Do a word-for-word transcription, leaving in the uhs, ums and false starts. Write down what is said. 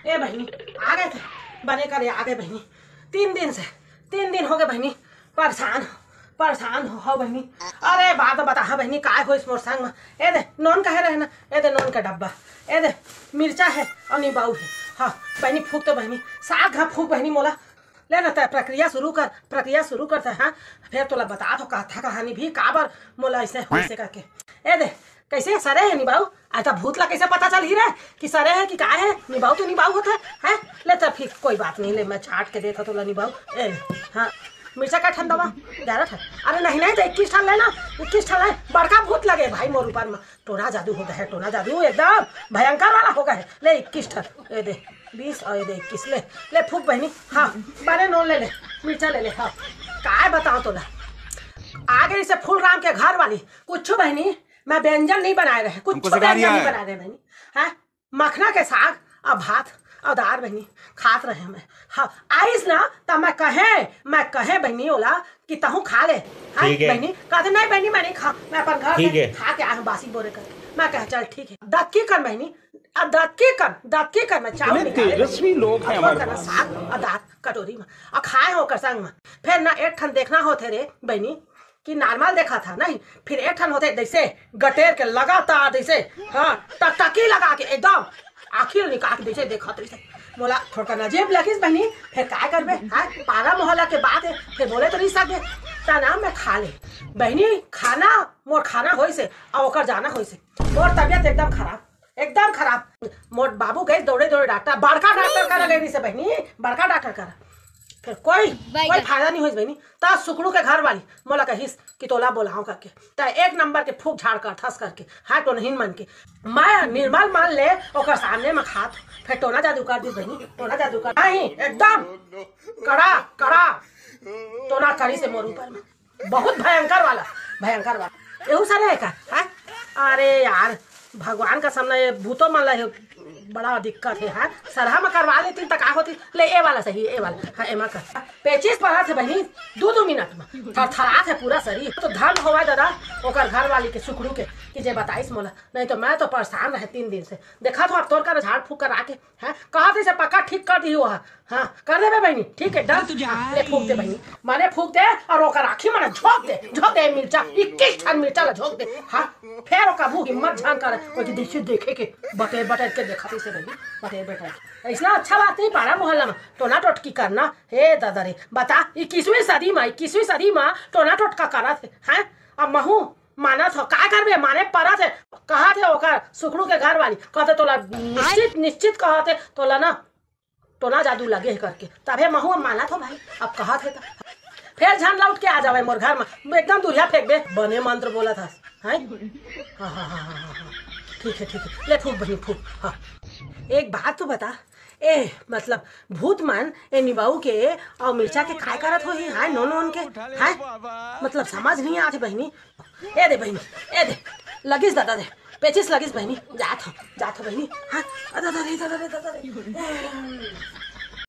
ए बहिनी, आ गए थे, बने करे आ गए बहिनी। तीन दिन से, तीन दिन हो गए बहिनी, परेशान हो, परेशान हो, हो बहिनी। अरे बात बता, हाँ बहिनी, काय होइस मोर संग में? ए दे, नोन कहे रहे ना, ए दे नोन का डब्बा, ए दे मिर्चा है और नींबू है। हाँ बहिनी, फूक तो बहिनी, साग घा फूक बहिनी मोला। ले ना, तै प्रक्रिया शुरू कर, प्रक्रिया शुरू कर तै, हाँ। फिर तोला बता दो कथा कहानी भी, काबर मोला ऐसे, ऐसे करके। ए दे, कैसे सरे है नींबू? आ त भूत ला कैसे पता चलही रे कि सरे है कि का है? नींबू तो नींबू होत है, हैं? ले त फिर कोई बात नहीं, ले मैं छाट के देता तोला नींबू। ए ले, हाँ, मिर्चा का ठन दवा, ग्यारह ठन। अरे नहीं, नहीं, तो इक्कीस ठन लेना, इक्कीस ठन ले। बड़का भूत लगे भाई मोर ऊपर में, टोना जादू हो गया है, टोना जादू एकदम भयंकर वाला हो गया है। ले इक्कीस ठन, ये दे बीस और ये दे इक्कीस, ले, ले फूक बहिनी। हाँ, बने नोन ले ले, मिर्चा ले ले। हाँ, काय बताओ तोला, आ गई से फूल राम के घर वाली, कुछ बहिनी, मैं व्यंजन नहीं बनाए रहे, कुछ हमको सिखा व्यंजन दिया नहीं है। बनाए रहे बहिनी। हैं? मखना के साग और भात और दाल बहिनी खात रहे मैं। हाँ, आइस ना, तब मैं कहे, मैं कहे बहिनी ओला कि तहूँ खा ले। हैं ठीक है। बहिनी? कहते, "नहीं बहिनी, मैं नहीं खा, मैं अपन घर ठीक से है। खा के आए हूँ बासी बोरे करके।" मैं कहे, "चल ठीक है।" दतकी कर बहिनी, अब दतकी कर, दतकी कर मैं चावल इतने निकाले तेजस्वी बहिनी। लोग हैं और हमारे थोड़ा पास। साग और दाल कटोरी में, और खाए हो ओकर संग में। फिर ना एक ठन देखना होथे रे बहिनी, कि नॉर्मल देखा था नहीं, फिर एक ठन होथे जैसे गटेर के लगातार जैसे, हाँ, टकटकी लगा के एकदम आखिर निकाल के जैसे देखत रहिसे। मोला थोड़का अजीब लगिस बहिनी, फिर काय करबे, हाँ, पारा मोहल्ला के बात है, फिर बोले तो नहीं सकबे। ता नाम मैं खा ले बहिनी, खाना मोर खाना होइसे, और ओकर जाना होइसे। मोर तबियत एकदम खराब, एकदम खराब। मोर बाबू गए दौड़े दौड़े डॉक्टर, बड़का डॉक्टर करा गए से बहिनी, बड़का डॉक्टर करा। फिर कोई, कोई फायदा नहीं होइस बहिनी। ता सुकड़ू के घर वाली मोला कहिस कि तोला बोलाओ करके, ता एक नंबर के फूक झाड़ कर थस करके, हाँ, टोनहीन मन के। मैं निर्मल मान ले ओकर सामने में खात, फिर टोना जादू कर दी बहिनी, टोना जादू कर नहीं, एकदम कड़ा कड़ा टोना करी से मोर ऊपर में। बहुत भयंकर वाला, भयंकर वाला। एहू सरे है का? हैं? अरे यार, भगवान का सामना ये भूतो मन ला ये बड़ा दिक्कत है, हैं? सरहा में करवा लेती त का होती? ले, ए वाला सही, ए वाला। हाँ, एमा कर। पेचिस पड़ा थे बहिनी, दो दो मिनट में। थरथरात है पूरा शरीर। तो धन होवा दादा, ओकर घर वाली के सुकड़ू के, कि जे बताइस मोला। नहीं तो मैं तो परेशान रहे तीन दिन से। देखा तो अब तोर का झाड़ फूक कर आके, हैं? कहा थे से पक्का ठीक कर दी हुआ। हाँ, कर देबे बहिनी, ठीक है, डन। हाँ, ले फूक दे बहिनी, माने फूक दे और ओकर आँखी माने झोंक दे, झोंक दे मिर्चा, इक्कीस ठन मिर्चा ला झोंक दे। हाँ, फेर ओकर मुँह हिम्मत झान कर, कोई के देखे, देखे के, बटेर बटेर के देखा थे से बहिनी, बटेर बटेर के। ऐसना अच्छा बात नहीं पारा मोहल्ला में, टोना टोटकी करना, हे दादा रे, बता, इक्कीसवीं सदी में, इक्कीसवीं सदी में टोना टोटका करा थे, हैं? अब महू मानत हो, का करबे, माने परत है, कहा थे ओकर सुकड़ू के घर वाली, कहते तोला निश्चित, निश्चित कहा थे, तोला ना टोना जादू लगे है करके, तभे महू मानत हो भाई, अब कहत है त। फेर झन लौट के आ जावे मोर घर में, एकदम दूरिहा फेंकबे, बने मंत्र बोलत हस, हैं? हाँ, हाँ, हाँ, हाँ, हाँ, हाँ। ठीक है, ठीक है, ले फूक बहिनी, फूक। हाँ। एक बात तो बता, ए, मतलब, भूत मन, ए निबाऊ के और मिर्चा के काय करत होही, हाय, नोन नोन के, हाय? मतलब, समझ नहीं आथे बहिनी। ए दे बहिनी, ए दे, लगिस दादा दे, पेचिस लगिस बहिनी, जात हो, जात हो बहिनी, हाँ, आ दादा रे, दादा रे, दादा रे।